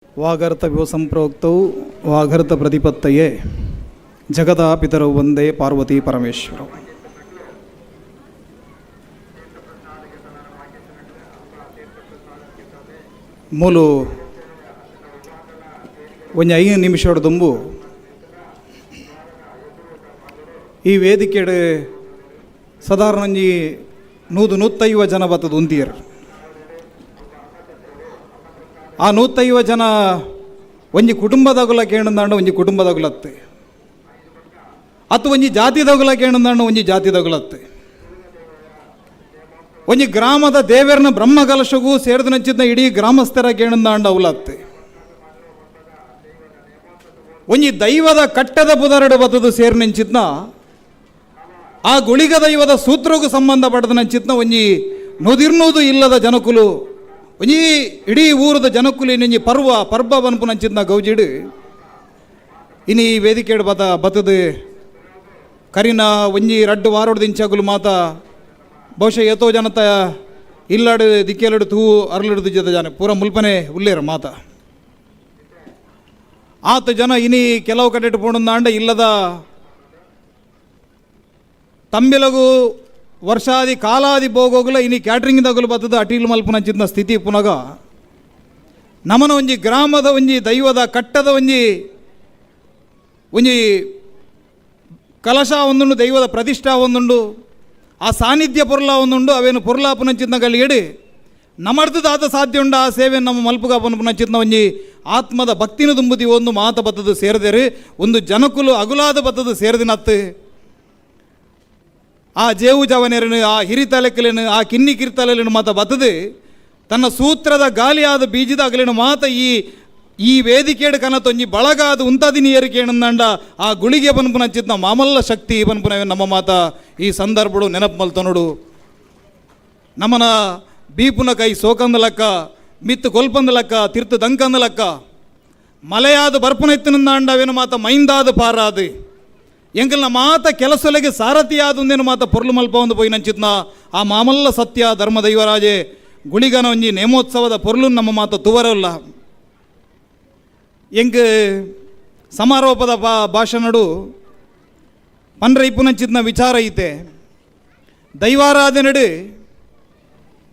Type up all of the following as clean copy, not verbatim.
ವಾಗರ್ತ ಸಂಪ್ರೋಕ್ತೌ ವಾಗರ್ತ ಪ್ರತಿಪತ್ತಯೇ ಜಗದ ಪಿತರೌ ವಂದೇ ಪಾರ್ವತಿ ಪರಮೇಶ್ವರೌ. ಮೂಲು ಒಂಜಿ 5 ನಿಮಿಷಡ್ ದುಂಬು ಈ ವೇದಿಕೆಡ್ ಸಾಧಾರಣ ಒಂಜಿ 100-150 ಜನ ಬತ್ತದ ಉಂತಿಯರ್. ಆ 150 ಜನ ಒಂಜಿ ಕುಟುಂಬದಗುಲ ಕೇಣಂದಾಂಡ ಒಂಜಿ ಕುಟುಂಬದಗುಲತ್ತೆ, ಅತ್ತು ಒಂಜಿ ಜಾತಿದಗುಲ ಕೇಣಂದಾಂಡ ಒಂಜಿ ಜಾತಿದಗುಲತ್ತೆ, ಒಂಜಿ ಗ್ರಾಮದ ದೇವೆರ್ನ ಬ್ರಹ್ಮಕಲಶಗೂ ಸೇರ್ದು ನಂಚಿದ್ನ ಇಡೀ ಗ್ರಾಮಸ್ಥರ ಕೇಣಂದಾಂಡ ಅವಲತ್ತೆ, ಒಂಜಿ ದೈವದ ಕಟ್ಟದ ಪುದರಡು ಬತ್ತದು ಸೇರ್ ನೆಂಚಿದ್ನ ಆ ಗುಳಿಗ ದೈವದ ಸೂತ್ರಗೂ ಸಂಬಂಧ ಪಡೆದ ನಂಚಿತ್ನ ಒಂಜಿ 100-200 ಇಲ್ಲದ ಜನಕುಲು ಒಂಜಿ ಇಡೀ ಊರದ ಜನಕುಲು ಇನ್ನೊಂಜಿ ಪರ್ವ ಪರ್ಬ ಬನ್ಪು ನಂಚಿತ್ನ ಗೌಜಿಡು ಇನಿ ಈ ವೇದಿಕೆಡು ಬತ ಬತ್ತದು ಕರಿನ ಒಂಜಿ ರಡ್ಡು ವಾರೋಡು ದಿಂಚಗುಲು ಮಾತ ಬಹುಶಃ ಏತೋ ಜನತ ಇಲ್ಲಾಡು ದಿಕ್ಕೆಲಡು ತೂ ಅರ್ಲಡು ಜದ ಜನ ಪೂರ ಮುಲ್ಪನೆ ಉಲ್ಲೇರ ಮಾತ ಆತ ಜನ ಇನಿ ಕೆಲವು ಕಡೆ ಪೋಣಂದಾಂಡ ಇಲ್ಲದ ತಂಬಿಲಗು ವರ್ಷಾದಿ ಕಾಲಾದಿ ಭೋಗೋಗುಲ ಇನಿ ಕ್ಯಾಟ್ರಿಂಗ್ ದಗುಲು ಬತ್ತದ ಅಟೀಲು ಮಲ್ಪುನಂಚಿನ ಸ್ಥಿತಿ ಪುನಗ ನಮನ ಒಂಜಿ ಗ್ರಾಮದ ಒಂಜಿ ದೈವದ ಕಟ್ಟದ ಒಂಜಿ ಒಂಜಿ ಕಲಶ ಒಂದುಂಡು, ದೈವದ ಪ್ರತಿಷ್ಠಾ ಒಂದುಂಡು, ಆ ಸಾನ್ನಿಧ್ಯ ಪೊರ್ಲ ಒಂದುಂಡು. ಅವೇನು ಪೊರ್ಲಾಪುನಂಚಿನ ಗಲಿಯಡಿ ನಮರ್ದು ದಾತ ಸಾಧ್ಯ ಉಂಡು ಆ ಸೇವೆ ನಮ್ಮ ಮಲ್ಪುಗ ಪನ್ಪುನಂಚಿನ ಒಂಜಿ ಆತ್ಮದ ಭಕ್ತಿನ ತುಂಬುದಿ ಒಂದು ಮಾತ ಬತ್ತದು ಸೇರದೇರು ಒಂದು ಜನಕುಲು ಅಗುಲಾದ ಬತ್ತದು ಸೇರದಿನತ್ತು. ಆ ಜೇವು ಜವನೆರನು, ಆ ಹಿರಿತಲೆಕಲೇನು, ಆ ಕಿನ್ನಿ ಕಿರ್ತಲೆನು ಮಾತ ಬತ್ತದು ತನ್ನ ಸೂತ್ರದ ಗಾಲಿಯಾದ ಬೀಜದ ಅಗಲೇನು ಮಾತ ಈ ಈ ವೇದಿಕೆಡು ಕನತೊಂಜಿ ಬಳಗಾದ ಉಂತಾದಿನಿ ಏರಿಕೆಣಂದಾಂಡ ಆ ಗುಳಿಗೆ ಬನ್ಪುನಂಚಿತ್ನ ಮಾಮಲ್ಲ ಶಕ್ತಿ ಬನ್ಪುನವೆ ನಮ್ಮ ಮಾತ ಈ ಸಂದರ್ಭಡು ನೆನಪು ಮಲ್ತನುಡು. ನಮನ ಬೀಪುನ ಕೈ ಸೋಕಂದ ಲಕ್ಕ, ಮಿತ್ತು ಕೊಲ್ಪಂದ ಲಕ್ಕ, ತಿರ್ತು ದಂಕಂದ ಲಕ್ಕ, ಮಲೆಯಾದ ಬರ್ಪುನ ಇತ್ತನಂದಾಂಡವೇನು ಮಾತ ಮೈಂದಾದ ಪಾರಾದು ಎಂಕಲ್ನ ಮಾತ ಕೆಲಸೊಲೆಗೆ ಸಾರಥಿಯಾದುಂದೇನು ಮಾತ ಪೊರ್ಲು ಮಲ್ಪ ಒಂದು ಪೋಯಿ ನಂಚಿತ್ನ ಆ ಮಾಮಲ್ಲ ಸತ್ಯ ಧರ್ಮ ದೈವರಾಜೆ ಗುಳಿಗನ ಒಂಜಿ ನೇಮೋತ್ಸವದ ಪೊರ್ಲು ನಮ್ಮ ಮಾತ ತುವರಲ್ಲ. ಎಂಕ್ ಸಮಾರೋಪದ ಭಾಷಣಡು ಪನ್ರ ಇಪ್ಪುನಂಚಿತ್ನ ವಿಚಾರ ಐತೆ. ದೈವಾರಾಧನೆಡು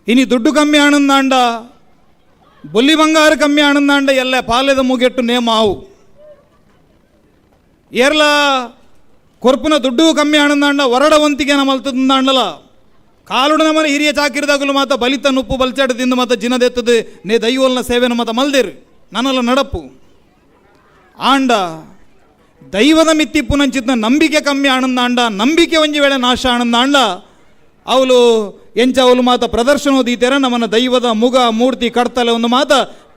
ಇನಿ ದುಡ್ಡು ಕಮ್ಮಿ ಆನಂದಾಂಡ, ಬೊಲ್ಲಿ ಬಂಗಾರ ಕಮ್ಮಿ ಆನಂದಾಂಡ ಎಲ್ಲ ಪಾಲೆದ ಮುಗೆಟ್ಟು ನೇಮ ಆವು. ಏರ್ಲ ಕೊರ್ಪುನ ದುಡ್ಡು ಕಮ್ಮಿ ಆನಂದಾಂಡ ಹೊರಡ ವಂತಿಗೆ ನಮಲ್ತದಂದಾಂಡಲ ಕಾಲುಡು ನಮನ ಹಿರಿಯ ಚಾಕಿರಿದಾಗಲು ಮಾತ ಬಲಿತ ನುಪ್ಪು ಬಲ್ಚಾಡದಿಂದ ಮಾತ ಜಿನದೆತ್ತದು ನೇ ದೈವಲ್ನ ಸೇವೆನ ಮಾತ ಮಲ್ದೇರು ನನ್ನಲ್ಲ ನಡಪು. ಆಂಡ ದೈವದ ಮಿತ್ತಿಪ್ಪು ನಂಚಿತ್ನ ನಂಬಿಕೆ ಕಮ್ಮಿ ಆನಂದಾಂಡ, ನಂಬಿಕೆ ಒಂಜಿ ವೇಳೆ ನಾಶ ಆನಂದಾಂಡ ಅವಳು ಎಂಚ ಅವಳು ಮಾತ ಪ್ರದರ್ಶನ ದೀತೆರ ನಮ್ಮನ ದೈವದ ಮುಗ ಮೂರ್ತಿ ಕಡ್ತಲೆ ಒಂದು ಮಾತ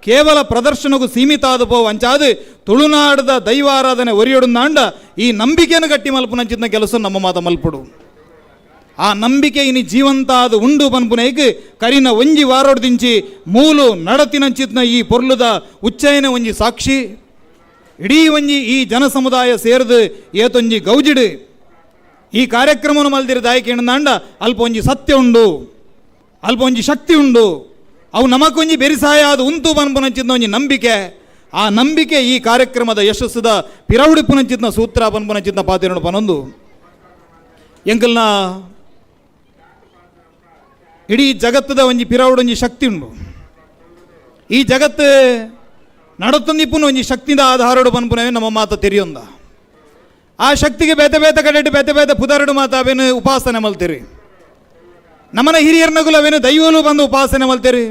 ಕೇವಲ ಪ್ರದರ್ಶನಕ್ಕೂ ಸೀಮಿತ ಆದ ಪೋ ಅಂಚಾದು ತುಳುನಾಡದ ದೈವಾರಾಧನೆ ಒರಿಯೊಡುಂದಾಂಡ ಈ ನಂಬಿಕೆಯನ್ನು ಗಟ್ಟಿ ಮಲ್ಪುನಂಚಿತ್ನ ಕೆಲಸ ನಮ್ಮ ಮಾತ ಮಲ್ಪುಡು. ಆ ನಂಬಿಕೆ ಇನಿ ಜೀವಂತ ಅದು ಉಂಡು ಪನ್ಪುನೈಕ್ ಕರಿನ ಒಂಜಿ ವಾರೋಡ್ದಿಂಚಿ ಮೂಲು ನಡತಿನಂಚಿತ್ನ ಈ ಪೊರ್ಲುದ ಉಚ್ಚಯನ ಒಂಜಿ ಸಾಕ್ಷಿ. ಇಡೀ ಒಂಜಿ ಈ ಜನ ಸಮುದಾಯ ಸೇರಿದು ಏತೊಂಜಿ ಗೌಜಿಡು ಈ ಕಾರ್ಯಕ್ರಮವನ್ನು ಮಲ್ದಿರ ದಾಯಕೇಣಂದಾಂಡ ಅಲ್ಪ ಒಂಜಿ ಸತ್ಯ ಉಂಡು, ಅಲ್ಪ ಒಂಜಿ ಶಕ್ತಿ ಉಂಡು, ಅವು ನಮಕೊಂಜಿ ಬೆರಿಸಾಯ ಅದು ಉಂತು ಪನ್ಪುನಂಚಿತ್ನ ಒಂಜಿ ನಂಬಿಕೆ. ಆ ನಂಬಿಕೆ ಈ ಕಾರ್ಯಕ್ರಮದ ಯಶಸ್ಸುದ ಪಿರವುಡಿಪುನಂಚಿತ್ನ ಸೂತ್ರ ಪನ್ಪುನಂಚಿತ್ನ ಪಾತಿರನು ಪನೊಂದು ಎಂಕಲ್ನ ಇಡೀ ಜಗತ್ತದ ಒಂಜಿ ಪಿರವುಡೊಂಜಿ ಶಕ್ತಿ ಉಂಡು. ಈ ಜಗತ್ತು ನಡತೊಂದಿಪ್ಪುನ ಒಂಜಿ ಶಕ್ತಿದ ಆಧಾರಡು ಪನ್ಪುನವೆ ನಮ್ಮ ಮಾತ ತೆರಿಯೊಂದ. ಆ ಶಕ್ತಿಗೆ ಬೇತೆ ಬೇತೆ ಕಡೆಟ್ ಬೇತೆ ಬೇತೆ ಪುದರಡು ಮಾತ ಅವೇನು ಉಪಾಸನೆ ಮಲ್ತೀರಿ. ನಮ್ಮನ ಹಿರಿಯರ್ನಗುಲು ಅವೇನು ದೈವಲು ಬಂದು ಉಪಾಸನೆ ಮಲ್ತೀರಿ.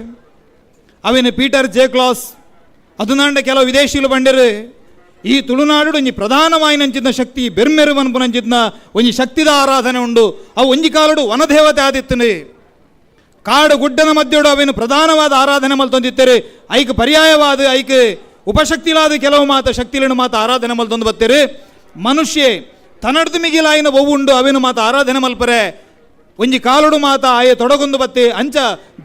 ಅವೇನು Peter J class ಅದು ಕೆಲವು ವಿದೇಶಿಲು ಬಂಡಿರು ಈ ತುಳುನಾಡು ಒಂಜಿ ಪ್ರಧಾನವಾಯಿನಂಚಿನ ಶಕ್ತಿ ಬೆರ್ಮೆರು ಪನ್ಪುನಂಚಿನ ಒಂಜಿ ಶಕ್ತಿದ ಆರಾಧನೆ ಉಂಡು. ಅವು ಒಂಜಿ ಕಾಲಡು ವನದೇವತೆ ಆದಿತ್ತನೆ ಕಾಡು ಗುಡ್ಡನ ಮಧ್ಯಡು ಅವೇನು ಪ್ರಧಾನವಾದ ಆರಾಧನೆ ಮಲ್ತೊಂದಿತ್ತೇರೆ. ಐಕ್ ಪರ್ಯಾಯವಾದ ಐಕ್ ಉಪಶಕ್ತಿಲಾದ ಕೆಲವು ಮಾತ ಶಕ್ತಿలను ಮಾತ ಆರಾಧನೆ ಮಲ್ತೊಂದು ಬತ್ತೇರೆ. ಮನುಷ್ಯ ತನಡ್ದು ಮಿಗಿಲಾಯಿನ ಉಂಡು ಅವೇನು ಮಾತ ಆರಾಧನೆ ಮಲ್ಪರೆ ಒಂಜಿ ಕಾಲುಡು ಮಾತ ಆಯೆ ತೊಡಗೊಂದು ಬತ್ತೆ ಅಂಚ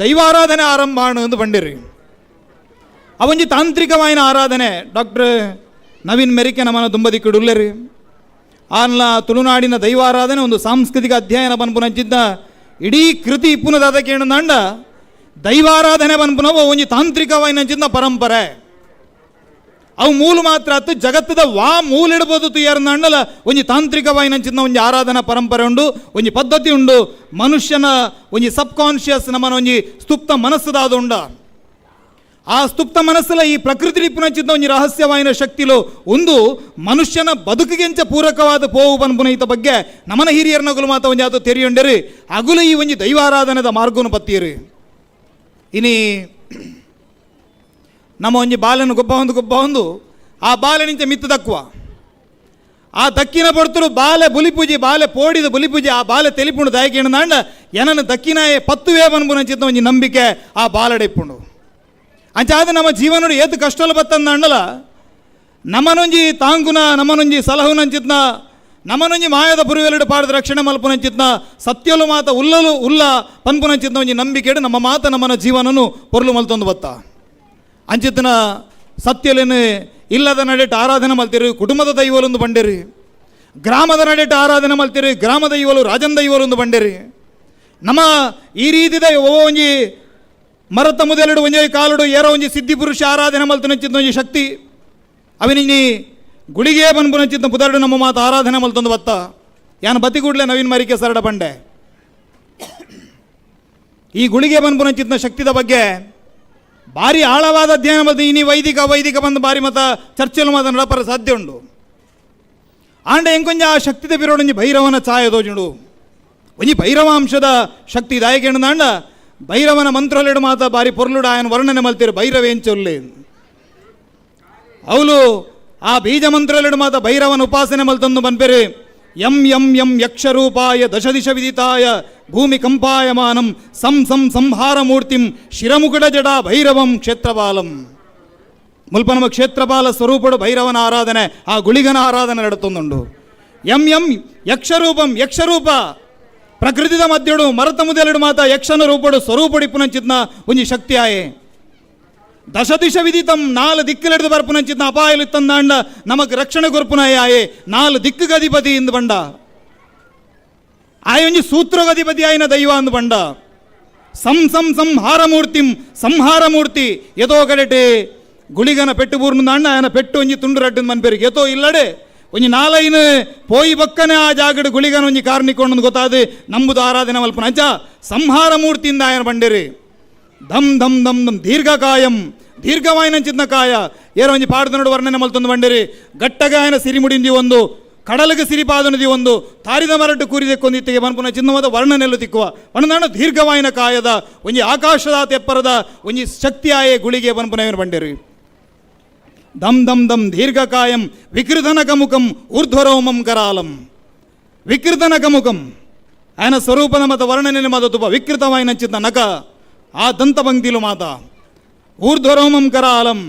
ದೈವಾರಾಧನೆ ಆರಂಭ ಎಂದು ಬಂಡಿರಿ. ಅವೊಂಜಿ ತಾಂತ್ರಿಕವಾಯಿನ ಆರಾಧನೆ ಡಾಕ್ಟರ್ ನವೀನ್ ಮೆರಿಕೆ ನಮ್ಮನ ದುಂಬದಿಕ್ಕಿಡುಲ್ಲೇರಿ. ಆನ್ಲ ತುಳುನಾಡಿನ ದೈವಾರಾಧನೆ ಒಂದು ಸಾಂಸ್ಕೃತಿಕ ಅಧ್ಯಯನ ಪನ್ಪುನಂಚಿದ್ದ ಇಡೀ ಕೃತಿ ಇಪ್ಪುನದಾದ ಕೇಣಂದಾಂಡ ದೈವಾರಾಧನೆ ಪನ್ಪುನವು ಒಂಜಿ ತಾಂತ್ರಿಕವಾಯಿನಂಚಿದ್ದ ಪರಂಪರೆ. ಅವು ಮೂಲ ಮಾತ್ರ ಅತ್ತು ಜಗತ್ತದ ವಾ ಮೂಲ ಇಡ್ಬೋದು ತುಯ್ಯಾರನ್ನಲ್ಲ. ಒಂಜಿ ತಾಂತ್ರಿಕವಾಯಿನಂಚಿನ ಒಂಜಿ ಆರಾಧನಾ ಪರಂಪರೆ ಉಂಡು, ಒಂಜಿ ಪದ್ಧತಿ ಉಂಡು. ಮನುಷ್ಯನ ಒಂಜಿ ಸಬ್ ಕಾನ್ಷಿಯಸ್, ನಮ್ಮನ ಒಂಜಿ ಸ್ತುಪ್ತ ಮನಸ್ಸುದಾದ ಉಂಡ. ಆ ಸ್ತುಪ್ತ ಮನಸ್ಸಲ ಈ ಪ್ರಕೃತಿ ಪುನಚಿತ ಒಂಜಿ ರಹಸ್ಯವಾಯಿನ ಶಕ್ತಿಲು ಒಂದು ಮನುಷ್ಯನ ಬದುಕಿಗೆಂಚ ಪೂರಕವಾದ ಪೋವು ಪನ್ಪುನ ಬಗ್ಗೆ ನಮನ ಹಿರಿಯರ್ನಗುಲು ಮಾತ ಒಂಜಿ ಆತು ತೆರಿಯುಂಡರು. ಅಗುಲು ಈ ಒಂಜಿ ದೈವಾರಾಧನೆದ ಮಾರ್ಗನು ಪತ್ತೀರು. ಇನಿ ನಮ್ಮ ಒಂಜಿ ಬಾಲನು ಗೊಬ್ಬ ಒಂದು ಗೊಬ್ಬ ಒಂದು ಆ ಬಾಲೆ ನಿಂಚ ಮಿತ್ತು ದಕ್ಕುವ. ಆ ದಕ್ಕಿನ ಪಡ್ತರು ಬಾಲೆ ಬುಲಿಪೂಜೆ, ಬಾಲೆ ಪೋಡಿದ ಬುಲಿಪೂಜೆ. ಆ ಬಾಲೆ ತೆಲಿಪುಂಡು ದಾಯಕೇಣದಾಂಡ ಎನನ ದಕ್ಕಿನಾಯೆ ಪತ್ತುವೇ ಪನ್ಪುನ ಚಿತ್ತ ಒಂಜಿ ನಂಬಿಕೆ ಆ ಬಾಲಡೆ ಇಪ್ಪುಂಡು. ಅಂಚಾದ ನಮ್ಮ ಜೀವನಡು ಏತು ಕಷ್ಟలు ಬತ್ತಂದಾಂಡಲ ನಮನೊಂಜಿ ತಾಂಗುನ, ನಮನೊಂಜಿ ಸಲಹುನಂಚಿತ್ನ, ನಮನೊಂಜಿ ಮಾಯದ ಪುರುವೆಲಡು ಪಾಡದ ರಕ್ಷಣೆ ಮಲ್ಪುನಂಚಿತ್ನ ಸತ್ಯಲು ಮಾತ ಉಲ್ಲಲು ಉಲ್ಲ ಪನ್ಪುನಂಚಿತ್ನ ಒಂಜಿ ನಂಬಿಕೆಡು ನಮ್ಮ ಮಾತ ನಮ್ಮನ ಜೀವನನು ಪೊರ್ಲು ಮಲ್ತೊಂದು ಬತ್ತ. ಅಂಚಿತ್ನ ಸತ್ಯಲೇನು ಇಲ್ಲದ ನಡೆಟ್ ಆರಾಧನೆ ಮಲ್ತಿರು, ಕುಟುಂಬದ ದೈವಲೊಂದು ಬಂಡೇರಿ. ಗ್ರಾಮದ ನಡೆಟ್ ಆರಾಧನೆ ಮಲ್ತಿರು, ಗ್ರಾಮ ದೈವಲು ರಾಜನ್ ದೈವಲೊಂದು ಬಂಡೇರಿ. ನಮ್ಮ ಈ ರೀತಿದ ಒಂಜಿ ಮರತ ಮುದೆಲಡು ಒಂಜಿ ಕಾಲುಡು ಏರೋ ಒಂಜಿ ಸಿದ್ಧಿ ಪುರುಷ ಆರಾಧನೆ ಮಲ್ತನಂಚಿತ್ನ ಒಂಜಿ ಶಕ್ತಿ ಅವಿನಿ ಗುಳಿಗೆ ಬನ್ಪುನಂಚಿತ್ನ ಪುದರ್ಡು ನಮ್ಮ ಮಾತು ಆರಾಧನೆ ಮಲ್ತೊಂದು ಬತ್ತ. ಯಾನ್ ಬತ್ತಿ ಕೂಡ್ಲೆ ನವೀನ್ ಮರಿಕೆ ಸರಡ ಬಂಡೆ. ಈ ಗುಳಿಗೆ ಬನ್ಪುನಂಚಿತ್ನ ಶಕ್ತಿದ ಬಗ್ಗೆ ಭಾರಿ ಆಳವಾದ ಅಧ್ಯಯನ ಮತ್ತು ಇನಿ ವೈದಿಕ ವೈದಿಕ ಬಂದು ಭಾರಿ ಮತ ಚರ್ಚೆಲು ಮಾತ ನಡಪರ ಸಾಧ್ಯ ಉಂಡು. ಆಂಡ ಎಂಕೊಂಜ ಆ ಶಕ್ತಿದ ಬಿರೋಡೊಂಜಿ ಭೈರವನ ಛಾಯ ದೋಜುಂಡು. ಒಂಜಿ ಭೈರವಾಂಶದ ಶಕ್ತಿ ದಾಯಕೇಂಡ ಭೈರವನ ಮಂತ್ರಲೆಡು ಮಾತ ಬಾರಿ ಪೊರ್ಲುಡ ಆಯನ ವರ್ಣನೆ ಮಲ್ತಿರು. ಭೈರವೇಂಚೊಲ್ಲೆ ಅವಳು ಆ ಬೀಜ ಮಂತ್ರಲೆಡು ಮಾತ ಭೈರವನ ಉಪಾಸನೆ ಮಲ್ತಂದು ಬನ್ಪೆರು. ಯಂ ಯಂ ಯಂ ಯಕ್ಷರೂಪಾಯ ದಶದಿಶ ವಿದಿತಾಯ ಭೂಮಿ ಕಂಪಾಯಮಾನಂ ಸಂ ಸಂ ಸಂಹಾರ ಮೂರ್ತಿಂ ಶಿರಮುಕುಟ ಜಡ ಭೈರವಂ ಕ್ಷೇತ್ರಪಾಲಂ. ಮುಲ್ಪ ನಮ್ಮ ಕ್ಷೇತ್ರಪಾಲ ಸ್ವರೂಪಡು ಭೈರವನ ಆರಾಧನೆ, ಆ ಗುಳಿಗನ ಆರಾಧನೆ ನಡತೊಂದುಂಡು. ಯಂ ಯಂ ಯಕ್ಷರೂಪಂ, ಯಕ್ಷರೂಪ ಪ್ರಕೃತಿದ ಮಧ್ಯಡು ಮರತ ಮುದೆಲಡು ಮಾತ ಯಕ್ಷನ ರೂಪಡು ಸ್ವರೂಪಡಿಪ್ಪುನಂಚಿತ್ನ ಒಂಜಿ ಶಕ್ತಿ ಆಯೆ. ದಶದಿಶ ವಿದಿತಂ, ನಾಲ್ ದಿಕ್ಕಲೆಡ್ದು ಬರ್ಪುನಂಚಿತ್ನ ಅಪಾಯಲಿತ್ತಂದಾಂಡ ನಮಕ್ ರಕ್ಷಣೆ ಕೊರ್ಪುನಾಯ ಆಯೆ. ನಾಲ್ ದಿಕ್ಕುಗಧಿಪತಿ ಇಂದು ಬಂಡ ಆಯೆ. ಒಂಜಿ ಸೂತ್ರಗಧಿಪತಿ ಆಯಿನ ದೈವ ಅಂದು ಬಂಡ. ಸಂ ಸಂ ಸಂಹಾರ ಮೂರ್ತಿಂ, ಸಂಹಾರ ಮೂರ್ತಿ. ಎದೋ ಕಡೆಟೆ ಗುಳಿಗನ ಪೆಟ್ಟು ಬೂರ್ನು ಆಯನ ಪೆಟ್ಟು ಒಂಜಿ ತುಂಡು ರಡ್ಡು ಮನ್ಪೆರಿಗೆ ಎತೋ ಇಲ್ಲಡೆ ಒಂಜಿ ನಾಲೈನ್ ಪೋಯಿ ಬಕ್ಕನೆ ಆ ಜಾಗಡು ಗುಳಿಗನ ಒಂಜಿ ಕಾರ್ನಿಕೊಂಡು ಗೊತ್ತಾದು ನಂಬುದು ಆರಾಧನೆ ಮಲ್ಪನ. ಅಂಚ ಸಂಹಾರ ಮೂರ್ತಿಯಿಂದ ಆಯನ ಬಂಡಿರಿ. ಧಮ್ ಧಮ್ ಧಮ್ ಧಮ್ ದೀರ್ಘಕಾಯಂ, ದೀರ್ಘವಾಯಿನ ಕಾಯ. ಏರೋ ಒಂಜಿ ಪಾಡ್ದನಡು ವರ್ಣನೆ ಮಲ್ತೊಂದು ಬಂಡಿರಿ. ಗಟ್ಟಗಾಯನ ಸಿರಿಮುಡಿಂದಿ ಒಂದು ಕಡಲಿಗೆ ಸಿರಿಪಾದನದಿ ಒಂದು ತಾರಿದ ಮರಟು ಕೂರಿದಕ್ಕೊಂದಿತ್ತಿಗೆ ಬನ್ಪುನ ಚಿನ್ನವಾದ ವರ್ಣನೆಲ್ಲು ತಿಕ್ಕುವ ವಣ್ಣದಾಣ. ದೀರ್ಘವಾಯಿನ ಕಾಯದ ಒಂಜಿ ಆಕಾಶದ ತೆಪ್ಪರದ ಒಂಜಿ ಶಕ್ತಿಯಾಯೇ ಗುಳಿಗೆ ಬನ್ಪುನ ಬಂಡಿರಿ. ದಮ್ ದಮ್ ದಮ್ ದೀರ್ಘಕಾಯಂ ವಿಕೃತನಕಮುಖಂ ಊರ್ಧ್ವರೋಮಂ ಕರಾಲಂ. ವಿಕೃತನಕಮುಖಂ, ఆయన ಸ್ವರೂಪದ ಮತ ವರ್ಣನೆ ಮಾತ ತುಪ ವಿಕೃತವಾಯಿನ ಚಿತ್ತ ನಕ, ಆ ದಂತಪಂಕ್ತಿಲು ಮಾತ. ಊರ್ಧ್ವರೋಮಂ ಕರಾಲಂ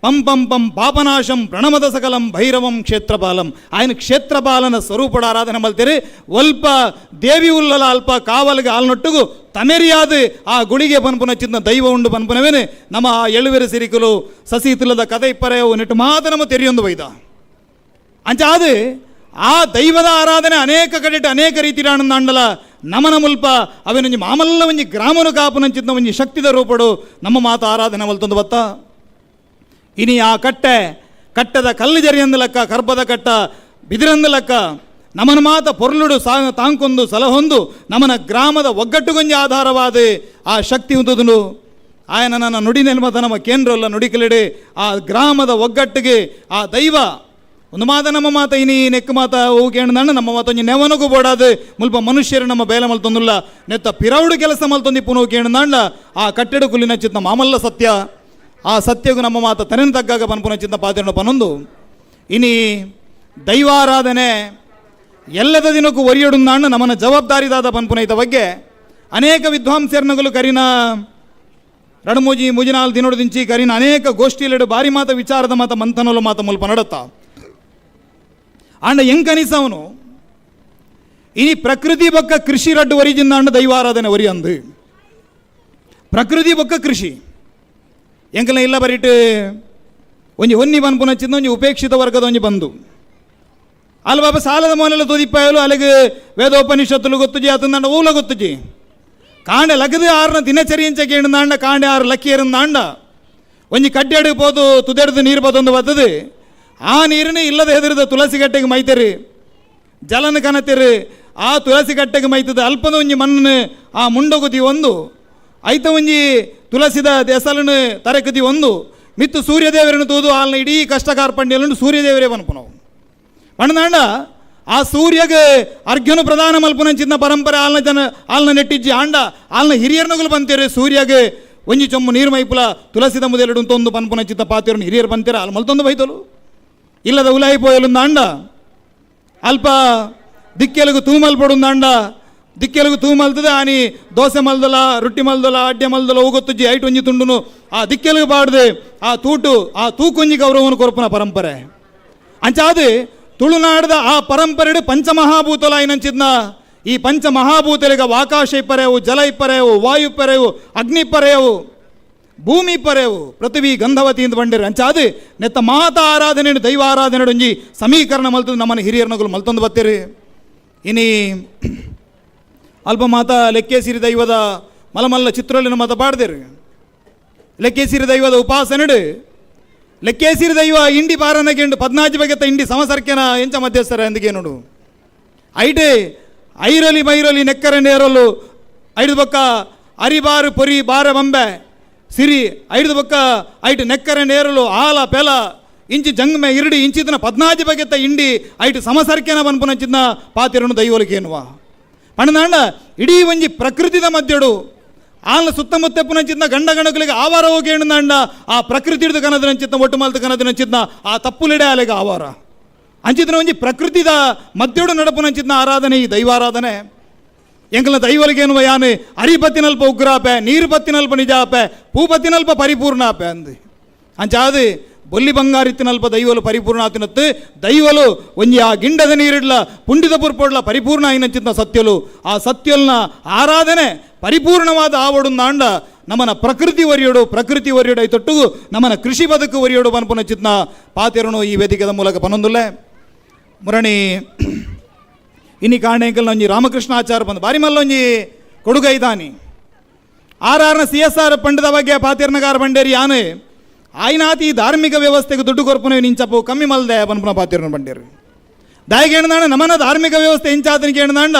ಪಂ ಪಂ ಪಂ ಪಾಪನಾಶಂ ಪ್ರಣಮದ ಸಕಲಂ ಭೈರವಂ ಕ್ಷೇತ್ರಪಾಲಂ. ఆయన ಕ್ಷೇತ್ರಪಾಲನ ಸ್ವರೂಪಡ ಆರಾಧನೆ ಮಲ್ತಿರಿ. ಒಲ್ಪ ದೇವಿ ಉಲ್ಲಲ ಅಲ್ಪ ಕಾವಲಿಗೆ ಆಲ್ನೊಟ್ಟುಗು ತಮೆರಿಯಾದ ಆ ಗುಳಿಗೆ ಪನ್ಪುನ ಚಿನ್ನ ದೈವ ಉಂಡು ಪನ್ಪುನವೇನೆ ನಮ್ಮ ಆ ಎಳುವೆರೆ ಸಿರಿಕುಲು ಸಸಿ ತುಲದ ಕதை ಪರೆಯವು ನೆಟ್ಟು ಮಾತ ನಮ್ಮ ತೆರಿಯೊಂದು ಬೈದ. ಅಂಚಾದ ಆ ದೈವದ ಆರಾಧನೆ ಅನೇಕ ಕಡೆಟ್ ಅನೇಕ ರೀತಿಯಾನಂದಾಂಡಲ ನಮನ ಮುಲ್ಪ ಅವೆನೊಂಜಿ ಮಾಮಲ್ಲ ಒಂಜಿ ಗ್ರಾಮನು ಕಾಪುನಂಚಿತ್ನ ಒಂಜಿ ಶಕ್ತಿದ ರೂಪಡು ನಮ್ಮ ಮಾತ ಆರಾಧನೆ ಮಲ್ತೊಂದು ಬತ್ತ. ಇನಿ ಆ ಕಟ್ಟೆ ಕಟ್ಟದ ಕಲ್ಲು ಜರಿಯಂದು ಲೆಕ್ಕ, ಕರ್ಬದ ಕಟ್ಟ ಬಿದಿರಂದು ಲೆಕ್ಕ ನಮನ ಮಾತ ಪೊರ್ಲುಡು ಸಾ ತಾಂಕೊಂದು ಸಲಹೊಂದು ನಮನ ಗ್ರಾಮದ ಒಗ್ಗಟ್ಟುಗೊಂಜಿ ಆಧಾರವಾದ ಆ ಶಕ್ತಿ ಉಂದುದುನು. ಆಯನ ನನ್ನ ನುಡಿ ನೆನ್ಮತ ನಮ್ಮ ಕೇಂದ್ರಲ್ಲ ನುಡಿಕಲಿಡೆ ಆ ಗ್ರಾಮದ ಒಗ್ಗಟ್ಟಿಗೆ ಆ ದೈವ ಒಂದು ಮಾತ ನಮ್ಮ ಮಾತ. ಇನಿ ನೆಕ್ ಮಾತ ಹೂ ಕೇಂದ್ರ ನಮ್ಮ ಮಾತ ಒಂಜಿ ನೆವನಗೂ ಬೋಡಾದು ಮುಲ್ಪ ಮನುಷ್ಯರು ನಮ್ಮ ಬೇಲೆ ಮಲ್ತೊಂದುಲ್ಲ ನೆತ್ತ ಪಿರೌಡು ಕೆಲಸ ಮಲ್ತೊಂದಿ ಪುನೋ ಕೇಂದ್ರ ಆ ಕಟ್ಟೆಡು ಕುಲಿನ ಚಿತ್ತ ಮಾಮಲ್ಲ ಸತ್ಯ. ಆ ಸತ್ಯಗೂ ನಮ್ಮ ಮಾತ ತನೆನ ತಗ್ಗಾಗ ಪನ್ಪುನ ಚಿತ್ತ ಪಾತಿರಣ ಪನೊಂದು. ಇನಿ ದೈವಾರಾಧನೆ ಎಲ್ಲದ ದಿನಕ್ಕೂ ಒರಿಯಡುಂದಾಂಡ ನಮ್ಮನ ಜವಾಬ್ದಾರಿದಾದ ಪನ್ಪುನೈತ ಬಗ್ಗೆ ಅನೇಕ ವಿದ್ವಾಂಸರ್ನಗಳು ಕರಿನ ರಣಮೂಜಿ ಮುಜಿನಾಲ್ ದಿನೋಡು ಕರಿನ ಅನೇಕ ಗೋಷ್ಠಿಲೆಡು ಬಾರಿ ಮಾತ ವಿಚಾರದ ಮಾತ ಮಂಥನಲು ಮಾತ ಮುಲ್ಪ ನಡತ್ತ. ಆಂಡ ಎಂಕನಿಸ ಅವನು ಇನಿ ಪ್ರಕೃತಿ ಬೊಕ್ಕ ಕೃಷಿ ರಡ್ಡು ಒರಿಜಿಂದಾಂಡ ದೈವಾರಾಧನೆ ಒರಿ ಅಂದು. ಪ್ರಕೃತಿ ಬೊಕ್ಕ ಕೃಷಿ ಎಂಕಲ ಇಲ್ಲ ಬರಿಟ್ ಒಂಜಿ ಹೊನ್ನಿ ಪನ್ಪುನ ಚಿಂದ ಒಂಜಿ ಉಪೇಕ್ಷಿತ ವರ್ಗದ ಒಂಜಿ ಬಂದು ಅಲ್ಲ ಬಾಬಾ ಸಾಲದ ಮೋನೆಲ್ಲ ತೋದಿಪ್ಪಾಯಲು ಅಲ್ಲಿಗೆ ವೇದೋಪನಿಷತ್ತುಲು ಗೊತ್ತುಜಿ ಅತಂದಾಂಡ ಊಲ ಗೊತ್ತುಜಿ. ಕಾಂಡೆ ಲಗದು ಆರ್ನ ದಿನಚರಿಯಂಚ ಕೇಂದಾಂಡ ಕಾಂಡೆ ಆರು ಲಕ್ಕಿಯರಂದಾಂಡ ಒಂಜಿ ಕಡ್ಡಿಯಡಿಗೆ ಪೋದು ತುದೆಡ್ದು ನೀರು ಬತ್ತೊಂದು ಬರ್ತದೆ. ಆ ನೀರನ್ನೇ ಇಲ್ಲದ ಹೆದರಿದ ತುಳಸಿ ಗಟ್ಟೆಗೆ ಮೈತೇರಿ, ಜಲನ ಕನತೆರು. ಆ ತುಳಸಿ ಕಟ್ಟೆಗೆ ಮೈತದ ಅಲ್ಪದ ಒಂಜಿ ಮಣ್ಣು ಆ ಮುಂಡಗುದಿ ಒಂದು, ಐತ ಒಂಜಿ ತುಳಸಿದ ದೆಸಲನು ತರಕದಿ ಒಂದು ಮಿತ್ತು ಸೂರ್ಯದೇವರನ್ನು ತೂದು ಆಲ್ನ ಇಡೀ ಕಷ್ಟ ಕಾರ್ಪಣ್ಯలను ಸೂರ್ಯದೇವರೇ ಪನ್ಪುನವು. ಪಂಡದಾಂಡ ಆ ಸೂರ್ಯಗೆ ಅರ್ಘ್ಯನು ಪ್ರಧಾನ ಮಲ್ಪುನಂಚಿನ ಪರಂಪರೆ ಆಲ್ನ ಜನ ಆಲ್ನ ನೆಟ್ಟಿಜ್ಜಿ. ಆಂಡ ಆಲ್ನ ಹಿರಿಯರ್ನಗುಲು ಬಂತೇರು, ಸೂರ್ಯಗೆ ಒಂಜಿ ಚೊಮ್ಮು ನೀರು ಮೈಪುಲ ತುಳಸಿದ ಮುದೆರಡು ತೊಂದು ಪನ್ಪುನಂಚಿತ್ತ ಪಾತಿರನ್ನು ಹಿರಿಯರು ಬಂತೇರು. ಆಲ್ ಮಲ್ತೊಂದು ಬೈತಲು ಇಲ್ಲದ ಉಲಾಯಿ ಪೋಯಲುಂದ ಅಂಡ ಅಲ್ಪ ದಿಕ್ಕೆಲುಗು ತೂಮಲ್ ಪಡುಂದಾಂಡ ದಿಕ್ಕೆಲುಗು ತೂಮಲ್ತದ ಆನಿ ದೋಸೆ ಮಲ್ದಲ, ರೊಟ್ಟಿ ಮಲ್ದಲ, ಅಡ್ಡೆ ಮಲ್ದಲ ಹೋಗೊತ್ತುಜ್ಜಿ. ಐಟ್ ಒಂಜಿ ತುಂಡುನು ಆ ದಿಕ್ಕೆಲುಗು ಪಾಡ್ದು ಆ ತೂಟು ಆ ತೂಕೊಂಜಿ ಗೌರವನು ಕೊರಪುನ ಪರಂಪರೆ. ಅಂಚಾದು ತುಳುನಾಡದ ಆ ಪರಂಪರೆಡು ಪಂಚಮಹಾಭೂತಲಾಯಿನಂಚಿದ್ನ ಈ ಪಂಚಮಹಾಭೂತಲಿಗ ಆಕಾಶ ಇಪ್ಪರೆವು, ಜಲ ಇಪ್ಪರೆವು, ವಾಯು ಇಪ್ಪರೆವು, ಅಗ್ನಿ ಇಪ್ಪರೆವು, ಭೂಮಿ ಪರೆವು, ಪೃಥ್ವಿ ಗಂಧವತಿ ಅಂತ ಬಂಡಿರು. ಅಂಚಾದು ನೆತ್ತ ಮಾತ ಆರಾಧನೆ ದೈವ ಆರಾಧನೆ ಒಂಜಿ ಸಮೀಕರಣ ಮಲ್ತದ ನಮ್ಮನ ಹಿರಿಯರ್ನಗುಲು ಮಲ್ತೊಂದು ಬತ್ತೀರಿ. ಇನಿ ಅಲ್ಪ ಮಾತ ಲೆಕ್ಕೇಸಿರಿ ದೈವದ ಮಲಮಲ್ಲ ಚಿತ್ರಲಿನ ಮಾತ ಪಾಡ್ದಿರಿ. ಲೆಕ್ಕೇಸಿರಿ ದೈವದ ಉಪಾಸನೆಡು ಲೆಕ್ಕೇಸಿರಿ ದೈವ ಇಂಡಿ ಪಾರನಗೆಂಡು ಪದ್ನಾಜಿ ಬಗೆತ ಇಂಡಿ ಸಮಸರ್ಕೆನ ಎಂಚ ಮಧ್ಯಸ್ಥರ ಎಂದಿಗೆ ನೋಡು. ಐಟೆ ಐರಲಿ ಮೈರಲಿ ನೆಕ್ಕರೆ ನೇರಲು ಐದು ಬೊಕ್ಕ ಅರಿಬಾರು ಪೊರಿ ಬಾರ ಬಂಬೆ ಸಿರಿ ಐದು ಬೊಕ್ಕ ಐಟು ನೆಕ್ಕರೆ ನೇರಲು ಆಲ ಪೆಲ ಇಂಚಿ ಜಂಗ್ಮೆ ಇರಡಿ ಇಂಚಿತನ ಪದ್ನಾಜಿ ಬಗೆತ ಇಂಡಿ ಐಟು ಸಮಸರ್ಕೆನ ಬನ್ಪುನಂಚಿನ ಪಾತಿರನು ದೈವಲಿಕೇನುವ ಪಣದಾಂಡ ಇಡೀ ಒಂಜಿ ಪ್ರಕೃತಿದ ಮಧ್ಯಡು ಆಲ್ನ ಸುತ್ತಮುತ್ತ ಪುನಂಚಿತ್ನ ಗಂಡ ಗಣಕುಲಿಗೆ ಆವಾರ ಹೋಗಿ ಅಂಡ ಆ ಪ್ರಕೃತಿ ಹಿಡಿದು ಕನದನಂಚಿತ್ನ ಒಟ್ಟು ಮಲ್ತು ಕನದನಂಚಿತ್ನ ಆ ತಪ್ಪುಲಿಡೆ ಅಲೆಗೆ ಆವಾರ ಅಂಚಿತನ ಒಂಜಿ ಪ್ರಕೃತಿದ ಮಧ್ಯಡು ನಡಪುನಂಚಿತ್ನ ಆರಾಧನೆ ಈ ದೈವಾರಾಧನೆ. ಎಂಕಲ್ನ ದೈವಲಿಗೇನುವ ಯಾನು ಅರಿಪತ್ತಿನಲ್ಪ ಉಗ್ರಾಪೆ, ನೀರು ಪತ್ತಿನಲ್ಪ ನಿಜಾಪೆ, ಪೂಪತ್ತಿನಲ್ಪ ಪರಿಪೂರ್ಣ ಆಪೆ ಅಂದು. ಅಂಚಾದು ಬೊಲ್ಲಿ ಬಂಗಾರಿತ್ತಿನಲ್ಪ ದೈವಲು ಪರಿಪೂರ್ಣ ಆತಿನತ್ತು. ದೈವಲು ಒಂಜಿ ಆ ಗಿಂಡದ ನೀರಿಡ್ಲ ಪುಂಡಿದ ಪುರ್ಪೊಡ್ಲ ಪರಿಪೂರ್ಣ అయినంಚಿನ ಸತ್ಯಲು. ಆ ಸತ್ಯಲ್ನ ಆರಾಧನೆ ಪರಿಪೂರ್ಣವಾದ ಆವಡುಂದಾಂಡ ನಮನ ಪ್ರಕೃತಿ ಒರಿಯಡು, ಪ್ರಕೃತಿ ಒರಿಯಡು ಐತೊಟ್ಟು ನಮನ ಕೃಷಿ ಬದುಕು ಒರಿಯಡು ಪನ್ಪುನ ಚಿತ್ನ ಪಾತೆರನು ಈ ವೇದಿಕೆದ ಮೂಲಕ ಪನೊಂದುಲ್ಲೆ. ಮುರಣಿ ಇನಿ ಕಾರಣೆಂಕಲ್ ಒಂಜಿ ರಾಮಕೃಷ್ಣ ಆಚಾರ ಬಂದು ಬಾರಿ ಮಲ್ಲೊಂಜಿ ಕೊಡುಗೈದಾನಿ. ಆರ್ ಆರ್ನ C S R ಪಂಡದ ಬಗ್ಗೆ ಪಾತಿರ್ನಗಾರ ಬಂಡೇರಿ ಯಾನು ಆಯ್ನಾತಿ ಈ ಧಾರ್ಮಿಕ ವ್ಯವಸ್ಥೆಗೆ ದುಡ್ಡು ಕೊರ್ಪುನ ನಿಂಚಪ್ಪು ಕಮ್ಮಿ ಮಲ್ದೆ ಪನ್ಪುನ ಪಾತಿರ್ನ ಬಂಡೇರಿ. ದಾಯಿಗೆ ಏನದಾಂಡ ನಮನ ಧಾರ್ಮಿಕ ವ್ಯವಸ್ಥೆ ಇಂಚಾತನಿಗೆ ಏನದಾಂಡ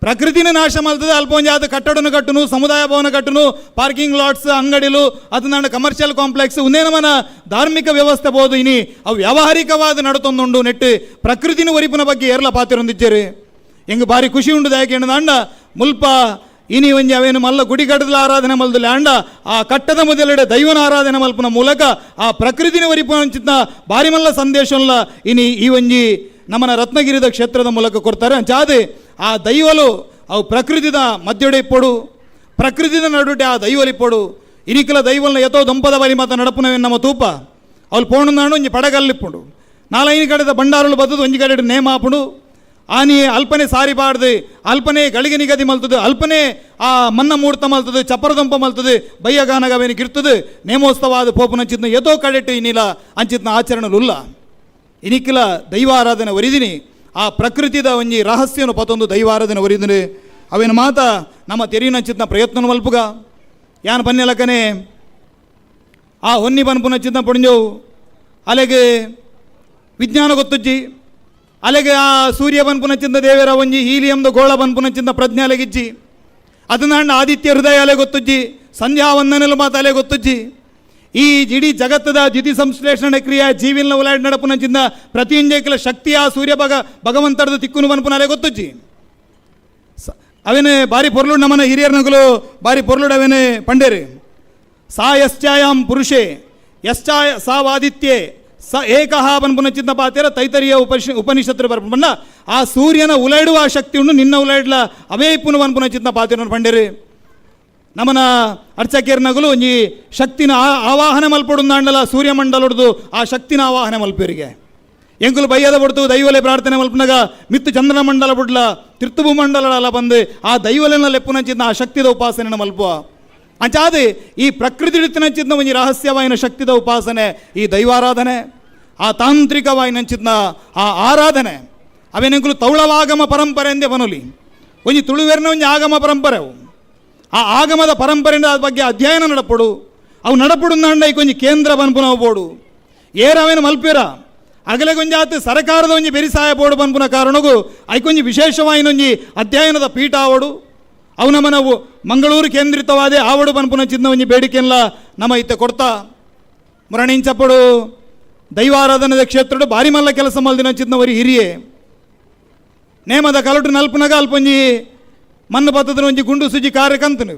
ಪ್ರಕೃತಿನ ನಾಶ ಮಲ್ತದೆ. ಅಲ್ಪ ಒಂಜಾದ ಕಟ್ಟಡನು ಕಟ್ಟುನು, ಸಮುದಾಯ ಭವನ ಕಟ್ಟುನು, ಪಾರ್ಕಿಂಗ್ ಲಾಟ್ಸ್, ಅಂಗಡಿಲು ಅದನ್ನ ಕಮರ್ಷಿಯಲ್ ಕಾಂಪ್ಲೆಕ್ಸ್ ಉಂದೇ ನಮನ ಧಾರ್ಮಿಕ ವ್ಯವಸ್ಥೆ ಬೋದು. ಇನಿ ಅವು ವ್ಯಾವಹಾರಿಕವಾದ ನಡತೊಂದುಂಡು. ನೆಟ್ಟು ಪ್ರಕೃತಿನ ಒರಿಪುನ ಬಗ್ಗೆ ಏರ್ಲ ಪಾತಿರೊಂದಿಚ್ಚೇರು. ಎಂಗ್ ಬಾರಿ ಖುಷಿ ಉಂಡು. ದಾಯಕೆ ಅಂಡ ಮುಲ್ಪ ಇನಿ ಒಂಜಿ ಅವೇನು ಮಲ್ಲ ಗುಡಿ ಕಟ್ಟದಲ ಆರಾಧನೆ ಮಲ್ದಲೆ ಅಂಡ ಆ ಕಟ್ಟದ ಮೊದಲೆಡೆ ದೈವನ ಆರಾಧನೆ ಮಲ್ಪುನ ಮೂಲಕ ಆ ಪ್ರಕೃತಿನ ಒರಿಪುನ ಬಾರಿ ಮಲ್ಲ ಸಂದೇಶಲ್ಲ ಇನಿ ಈ ಒಂಜಿ ನಮ್ಮನ ರತ್ನಗಿರಿದ ಕ್ಷೇತ್ರದ ಮೂಲಕ ಕೊಡ್ತಾರೆ. ಅಂಚಾದೆ ಆ ದೈವಲು ಅವು ಪ್ರಕೃತಿದ ಮಧ್ಯಡೆ ಇಪ್ಪೊಡು, ಪ್ರಕೃತಿದ ನಡುಟೆ ಆ ದೈವಲಿಪ್ಪೊಡು. ಇನಿಕಲ ದೈವಲ್ನ ಯಥೋ ದಂಪದ ಬಲಿ ಮಾತ ನಡಪುನವೇ ನಮ್ಮ ತೂಪ. ಅವ್ಲು ಪೋಣುಂದಾಂಡು ಒಂಜಿ ಪಡಗಲ್ಲಿಪ್ಪುಂಡು, ನಾಲೈನು ಕಡೆದ ಬಂಡಾರುಳು ಬತ್ತದು, ಒಂಜಿ ಕಡೆ ನೇಮ ಆಪುಂಡು. ಆನಿ ಅಲ್ಪನೆ ಸಾರಿ ಪಾಡ್ದು, ಅಲ್ಪನೆ ಗಳಿಗೆ ನಿಗದಿ ಮಲ್ತದು, ಅಲ್ಪನೆ ಆ ಮನ್ನ ಮೂರ್ತ ಮಲ್ತದು, ಚಪ್ಪರದಂಪ ಮಲ್ತದು, ಬಯ್ಯಗಾನಗವೇನು ಕಿರ್ತದು, ನೇಮೋತ್ಸವ ಆದ ಪೋಪುನಂಚಿತ್ನ ಯಥೋ ಕಡೆಟ್ಟು ಇನ್ನಿಲ ಅಂಚಿತ್ನ ಆಚರಣೆಲುಲ್ಲ. ಇನಿಕ್ಕಿಲ ದೈವಾರಾಧನೆ ಒರಿದಿನಿ. ಆ ಪ್ರಕೃತಿದ ಒಂಜಿ ರಹಸ್ಯನು ಪತೊಂದು ದೈವಾರಾಧನೆ ಒರಿದಿನಿ. ಅವೇನು ಮಾತ ನಮ್ಮ ತೆರಿನಂಚಿತ್ನ ಪ್ರಯತ್ನ ಮಲ್ಪುಗ. ಯಾನ್ ಪನ್ನೆಲಕನೆ ಆ ಹೊನ್ನಿ ಪನ್ಪುನಂಚಿತ್ನ ಪೊಡಿಂಜವು ಅಲೆಗೆ ವಿಜ್ಞಾನ ಗೊತ್ತುಜ್ಜಿ. ಅಲೆಗೆ ಆ ಸೂರ್ಯ ಪನ್ಪುನಂಚಿಂದ ದೇವರ ಒಂಜಿ ಹೀಲಿಯಂದ ಗೋಳ ಪನ್ಪುನಂಚಿಂದ ಪ್ರಜ್ಞೆ ಅಲೆಗಿಜ್ಜಿ. ಅದನ್ನ ಆದಿತ್ಯ ಹೃದಯ ಅಲೆ ಗೊತ್ತುಜ್ಜಿ, ಸಂಧ್ಯಾ ವಂದನೆಲು ಮಾತ ಅಲೆ ಗೊತ್ತುಜ್ಜಿ. ಈ ಇಡೀ ಜಗತ್ತದ ದ್ಯುತಿ ಸಂಶ್ಲೇಷಣೆ ಕ್ರಿಯೆ ಜೀವಿನ ಉಲಾಡ್ ನಡಪುನಂಚಿಂದ ಪ್ರತಿಯೊಂಜೈಕಲ ಶಕ್ತಿಯ ಸೂರ್ಯ ಭಗವಂತರದ ತಿಕ್ಕುನು ಪನ್ಪುನ ಅಲೆ ಗೊತ್ತುಜ್ಜಿ. ಅವೇನೆ ಬಾರಿ ಪೊರ್ಲುಡ್ ನಮನ ಹಿರಿಯರ್ ನಗುಲು ಬಾರಿ ಪೊರ್ಲುಡ್ ಅವೇನೆ ಪಂಡೇರಿ. ಸಾ ಯಶ್ಚಾಯಾಂ ಪುರುಷೇ ಯಶ್ಚಾಯ ಸಾವಾದಿತ್ಯೆ ಸ ಏಕಃ ಪನ್ಪುನಚಿಂತ ಪಾತಿರ ತೈತರಿಯ ಉಪನಿಷತ್ತು ಬರ್ಪುಂಡ. ಆ ಸೂರ್ಯನ ಉಲೈಡುವ ಆ ಶಕ್ತಿ ಉಂಡು, ನಿನ್ನ ಉಲೈಡ್ಲ ಅವೇ ಇಪ್ಪುನು ಪನ್ಪುನಚಿಂತ ಪಾತಿರನು ಪಂಡೇರಿ. ನಮನ ಅರ್ಚಕೇರ್ ನಗುಲು ಒಂಜಿ ಶಕ್ತಿನ ಆವಾಹನೆ ಮಲ್ಪೊಡುಂದಾಂಡಲ ಸೂರ್ಯಮಂಡಲೊಡ್ದು ಆ ಶಕ್ತಿನ ಆವಾಹನೆ ಮಲ್ಪೇರಿಗೆ. ಎಂಕುಲು ಬಯ್ಯದ ಬಡ್ತು ದೈವಲೆ ಪ್ರಾರ್ಥನೆ ಮಲ್ಪನಗ ಮಿತ್ತು ಚಂದ್ರನ ಮಂಡಲ ಬುಡ್ಲ ತಿರ್ತುಬು ಮಂಡಲ ಬಂದು ಆ ದೈವಲೆನ ಲೆಪ್ಪುನಂಚಿನ ಆ ಶಕ್ತಿದ ಉಪಾಸನೆ ಮಲ್ಪುವ. ಅಂಚಾದೆ ಈ ಪ್ರಕೃತಿ ಹಿಡಿತನಂಚಿನ ಒಂಜಿ ರಹಸ್ಯವಾಯಿನ ಶಕ್ತಿದ ಉಪಾಸನೆ ಈ ದೈವಾರಾಧನೆ, ಆ ತಾಂತ್ರಿಕವಾಯಿನಂಚಿನ ಆ ಆರಾಧನೆ. ಅವೇನೆಂಕುಲು ತೌಳವಾಗಮ ಪರಂಪರೆ ಎಂದೇ ಬನೊಲಿ. ಒಂಜಿ ತುಳುವೆರ್ನ ಒಂಜಿ ಆಗಮ ಪರಂಪರೆ ಅವು. ಆ ಆಗಮದ ಪರಂಪರೆಯಿಂದ ಅದ್ರ ಬಗ್ಗೆ ಅಧ್ಯಯನ ನಡಪಡು. ಅವು ನಡಪುಡುಂದಾಂಡ ಐಕೊಂಜಿ ಕೇಂದ್ರ ಪನ್ಪುನವು ಬೋಡು ಏರವೇನು ಮಲ್ಪೇರ ಅಗಲೆ ಗೊಂಜಾತ್ ಸರಕಾರದ ಒಂಜಿ ಬೆರಿಸಾಯ ಬೋಡು ಪನ್ಪುನ ಕಾರಣಗೂ ಐಕೊಂಜಿ ವಿಶೇಷವಾಯಿನೊಂಜಿ ಅಧ್ಯಯನದ ಪೀಠ ಆವಡು. ಅವು ನಮ್ಮ ನಾವು ಮಂಗಳೂರು ಕೇಂದ್ರಿತವಾದ ಆವಡು ಪನ್ಪುನ ಚಿನ್ನ ಒಂಜಿ ಬೇಡಿಕೆಲ್ಲ ನಮ್ಮ ಇತ್ತೆ ಕೊಡ್ತಾ ಮುರಣೀಂಚಪ್ಪಡು ದೈವಾರಾಧನದ ಕ್ಷೇತ್ರಡು ಭಾರಿ ಮಲ್ಲ ಕೆಲಸ ಮಲ್ದಿನ ಚಿನ್ನವರಿ ಹಿರಿಯೇ ನೇಮದ ಕಲಟು ನಲ್ಪುನಗ ಅಲ್ಪೊಂಜಿ ಮಣ್ಣು ಪತ್ತದ ಒಂಜಿ ಗುಂಡು ಸುಜಿ ಕಾರ್ಯಕಂತನು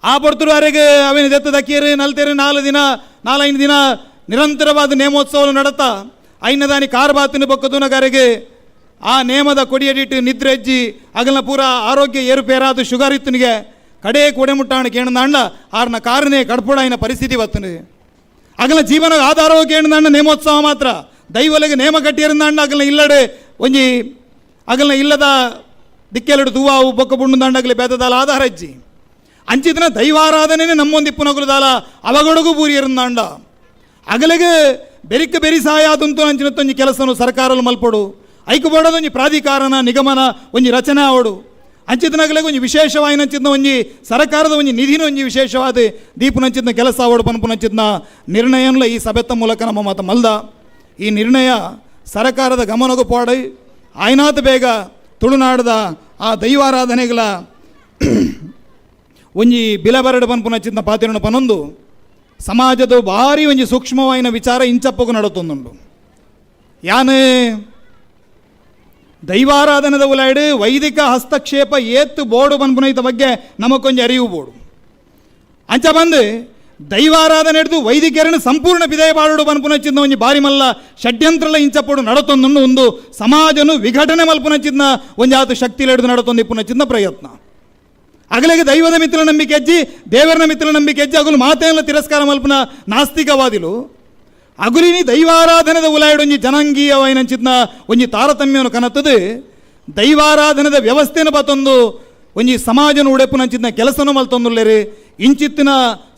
ಆ ಪೊರ್ತುಡು ಅರೆಗೆ ಅವೇನು ದೆತ್ತ ದಕ್ಕಿಯರು ನಲ್ತೇರು 4 ದಿನ 4-5 ದಿನ ನಿರಂತರವಾದ ನೇಮೋತ್ಸವ ನಡತಾ ಐನದಾನಿ ಕಾರ್ ಬಾತಿನ ಬೊಕ್ಕದುನಗರೆಗೆ ಆ ನೇಮದ ಕೊಡಿಯಡಿಟ್ಟು ನಿದ್ರೆಜ್ಜಿ ಅಗಲ್ನ ಪೂರ ಆರೋಗ್ಯ ಏರುಪೇರಾದ ಶುಗರ್ ಇತ್ತನಿಗೆ ಕಡೆ ಕೊಡೆ ಮುಟ್ಟಾಣ ಕೇಣದಾಂಡ ಆರ್ನ ಕಾರನೇ ಕಡ್ಪುಡಾಯಿನ ಪರಿಸ್ಥಿತಿ ಬತ್ತನು. ಅಗಲ ಜೀವನ ಆಧಾರವ ಕೇಣದಾಂಡ ನೇಮೋತ್ಸವ ಮಾತ್ರ. ದೈವಲೆಗೆ ನೇಮ ಕಟ್ಟಿಯರಂದಾಂಡ ಅಗಲ್ನ ಇಲ್ಲಡೆ ಒಂಜಿ ಅಗಲ್ನ ಇಲ್ಲದ ದಿಕ್ಕೆಲಡು ತೂವಾವು ಬೊಕ್ಕ ಬುಂಡುದಾಂಡಗಲಿ ಬೇತದಾಲ ಆಧಾರ ಅಜ್ಜಿ ಅಂಚಿತನ ದೈವಾರಾಧನೆ ನಮ್ಮೊಂದಿಪ್ಪುನಗುಲು ದಾಲ ಅವಗಡಗು ಬೂರಿಯರಂದಾಂಡ ಅಗಲಿಗೆ ಬೆರಿಕ ಬೆರಿ ಸಹಾಯ ಆದಂತೂ ಅಂಚಿನ ಒಂಜಿ ಕೆಲಸನು ಸರ್ಕಾರಲು ಮಲ್ಪೊಡು. ಐಕು ಬೋಡದೊಂಜಿ ಪ್ರಾಧಿಕಾರನ ನಿಗಮನ ಒಂಜಿ ರಚನೆ ಆವಡು. ಅಂಚಿತನಗಲಿಗೆ ಒಂಜಿ ವಿಶೇಷವಾಯಿನಂಚಿನ ಒಂಜಿ ಸರಕಾರದ ಒಂಜಿ ನಿಧಿನ ಒಂಜಿ ವಿಶೇಷವಾದ ದೀಪನಂಚಿನ ಕೆಲಸ ಆವಡು ಪನ್ಪುನಂಚಿನ ನಿರ್ಣಯನ್ಲ ಈ ಸಭೆತ್ತ ಮೂಲಕ ನಮ್ಮ ಮಾತ ಮಲ್ದ. ಈ ನಿರ್ಣಯ ಸರಕಾರದ ಗಮನಗೂ ಪೋಡೈ ಆಯ್ನಾತ್ ಬೇಗ ತುಳುನಾಡದ ಆ ದೈವಾರಾಧನೆಗಳ ಒಂಜಿ ಬಿಲಬರಡು ಪನ್ಪುನಂಚಿನ ಪಾತಿರಣ ಪನೊಂದು ಸಮಾಜದ ಭಾರಿ ಒಂಜಿ ಸೂಕ್ಷ್ಮವಾಯಿನ ವಿಚಾರ ಇಂಚಪ್ಪಗು ನಡತೊಂದುಂಡು. ಯಾನ್ ದೈವಾರಾಧನೆದ ಉಲಾಯ್ಡು ವೈದಿಕ ಹಸ್ತಕ್ಷೇಪ ಏತ್ತು ಬೋರ್ಡು ಪನ್ಪುನೈತ ಬಗ್ಗೆ ನಮಕೊಂಜಿ ಅರಿವು ಬೋಡು. ಅಂಚ ಬಂದು ದೈವಾರಾಧನೆ ಹಿಡಿದು ವೈದಿಕರನ್ನು ಸಂಪೂರ್ಣ ಬಿದಯ ಬಾಳುಡು ಪನ್ಪುನಚ್ಚಿದ್ನ ಒಂಜಿ ಬಾರಿ ಮಲ್ಲ ಷಡ್ಯಂತ್ರಲ ಇಂಚಪ್ಪಡು ನಡತೊಂದುಂಡು. ಒಂದು ಸಮಾಜನು ವಿಘಟನೆ ಮಲ್ಪುನಚ್ಚಿದ್ನ ಒಂಜಿ ಆತು ಶಕ್ತಿ ಹಿಡಿದು ನಡತೊಂದು ಇಪ್ಪುನಚ್ಚಿದ್ನ ಪ್ರಯತ್ನ. ಅಗಲಿಗೆ ದೈವದ ಮಿತ್ರ ನಂಬಿಕೆ ಅಜ್ಜಿ, ದೇವರನ ಮಿತ್ರ ನಂಬಿಕೆ ಅಜ್ಜಿ, ಅಗುಲು ಮಾತೆಲ್ಲ ತಿರಸ್ಕಾರ ಮಲ್ಪುನ ನಾಸ್ತಿಕವಾದಿಲು ಅಗುಲಿನಿ ದೈವಾರಾಧನೆದ ಉಲಾಯ್ಡೊಂಜಿ ಜನಾಂಗೀಯವಾಯಿನಂಚಿದ್ನ ಒಂಜಿ ತಾರತಮ್ಯವನ್ನು ಕನತದು ದೈವಾರಾಧನೆದ ವ್ಯವಸ್ಥೆನ ಬತ್ತೊಂದು ಒಂಜಿ ಸಮಾಜನ ಉಡೆಪುನಂಚಿದ್ನ ಕೆಲಸನು ಮಲ್ತೊಂದುಲ್ಲೇರಿ. ಇಂಚಿತ್ತಿನ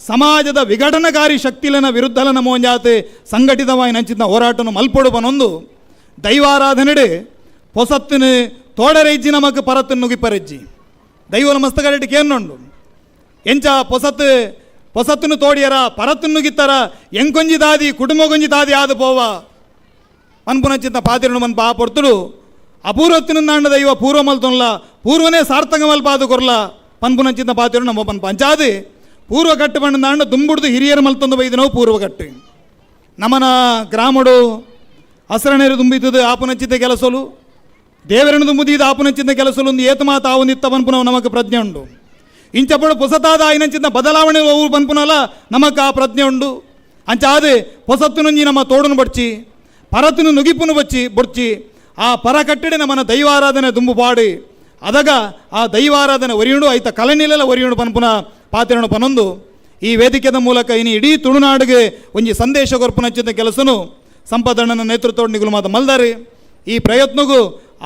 ಸಮಾಜದ ವಿಘಟನಕಾರಿ ಶಕ್ತಿಲನ ವಿರುದ್ಧಲ ನಮ್ಮ ಒಂಜಾತ್ ಸಂಘಟಿತವಾಯಿನಂಚಿದ್ನ ಹೋರಾಟನು ಮಲ್ಪೊಡು ಬನೊಂದು ದೈವಾರಾಧನೆಡೆ ಪೊಸತ್ತಿನ ತೋಡರೆಜ್ಜಿ ನಮಕ್ ಪರತ್ತನ್ನು ನುಗಿಪರೆಜ್ಜಿ. ದೈವನ ಮಸ್ತಕಡೆಟ್ ಕೇನ್ನೊಂಡು ಎಂಚ ಪೊಸತ್ತು ಪೊಸತ್ತನ್ನು ತೋಡಿಯರ ಪರತ್ತನ್ನು ನುಗಿತ್ತರ ಎಂಕೊಂಜಿ ದಾದಿ ಕುಟುಂಬಗೊಂಜಿ ದಾದಿ ಆದು ಪೋವ ಪನ್ಪುನಂಚಿತ್ತ ಪಾತಿರನು ಮನ್ಪ. ಆ ಪೊರ್ತುಡು ಅಪೂರ್ವತ್ತಿನ ನಾಂಡ ದೈವ ಪೂರ್ವ ಮಲ್ತೊನ್ಲ ಪೂರ್ವನೇ ಸಾರ್ಥಕ ಮಲ್ಪಾದು ಕೊರ್ಲ ಪನ್ಪುನಂಚಿತ್ತ ಪಾತಿರು ನಮ್ಮ ಪನ್ಪ. ಅಂಚಾದು ಪೂರ್ವ ಕಟ್ಟು ಪಂಡ ನಾಂಡ ದುಂಬುಡ್ದು ಹಿರಿಯರು ಮಲ್ತೊಂದು ಬೈದಿನವು ಪೂರ್ವ ಕಟ್ಟು. ನಮನ ಗ್ರಾಮಡು ಹಸರಣೇರು ತುಂಬಿತದು ಆಪುನಂಚಿತ ಕೆಲಸಲು, ದೇವರನ್ನು ತುಂಬುದೀದ ಆಪುನಂಚಿತ ಕೆಲಸಲು ಒಂದು ಏತ ಮಾತ ಆವೊಂದಿತ್ತ ಪನ್ಪುನವು ನಮಕ್ ಪ್ರಜ್ಞೆ ಉಂಡು. ಇಂಚಪಡು ಪೊಸತಾದ ಆಯ್ನಂಚಿನ ಬದಲಾವಣೆ ಅವು ಪನ್ಪುನಲ ನಮಕ್ ಆ ಪ್ರಜ್ಞೆ ಉಂಡು. ಅಂಚಾದೆ ಪೊಸತ್ತುನೊಂಜಿ ನಮ್ಮ ತೋಡುನು ಬಡ್ಚಿ ಪರತುನು ನುಗಿಪುನು ಬಚ್ಚಿ ಬೊಡ್ಚಿ ಆ ಪರ ಕಟ್ಟಡೆ ನಮ್ಮನ ದೈವಾರಾಧನೆ ದುಂಬು ಪಾಡಿ ಅದಗ ಆ ದೈವಾರಾಧನೆ ಒರಿಯುಂಡು ಐತ ಕಲನಿಲೆಲ್ಲ ಒರಿಯುಂಡು ಪನ್ಪುನ ಪಾತಿರಣ ಪನೊಂದು ಈ ವೇದಿಕೆದ ಮೂಲಕ ಇನಿ ಇಡೀ ತುಳುನಾಡಿಗೆ ಒಂಜಿ ಸಂದೇಶ ಕೊರ್ಪುನಂಚಿನ ಕೆಲಸನು ಸಂಪಾದಣ್ಣನ ನೇತೃತ್ವ ನಿಗುಲು ಮಾತ ಮಲ್ದಾರಿ. ಈ ಪ್ರಯತ್ನಗೂ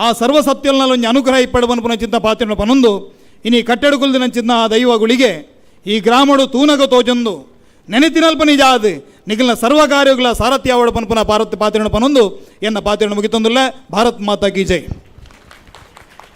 ಆ ಸರ್ವ ಸತ್ಯಲ್ನಲ್ಲಿ ಒಂಜಿ ಅನುಗ್ರಹ ಇಪ್ಪಡು ಪನ್ಪುನಂಚಿನ ಪಾತಿರಣ ಪನೊಂದು ಇನಿ ಕಟ್ಟೆಡುಕುಲ್ದಿನಂಚಿನ ಆ ದೈವಗಳಿಗೆ ಈ ಗ್ರಾಮಡು ತೂನಗ ತೋಜೊಂದು ನೆನೆತಿನಲ್ಪ ನಿಜ ಅದು ನಿಗಲ್ನ ಸರ್ವ ಕಾರ್ಯಗಳ ಸಾರಥ್ಯ ಅವಳು ಪನ್ಪುನ ಭಾರತ್ ಪಾತಿರಣ ಪನೊಂದು ಎನ್ನ ಪಾತಿರಣ ಮುಗಿತೊಂದುಲ್ಲ. ಭಾರತ್ ಮಾತಾ ಕಿ ಜೈ.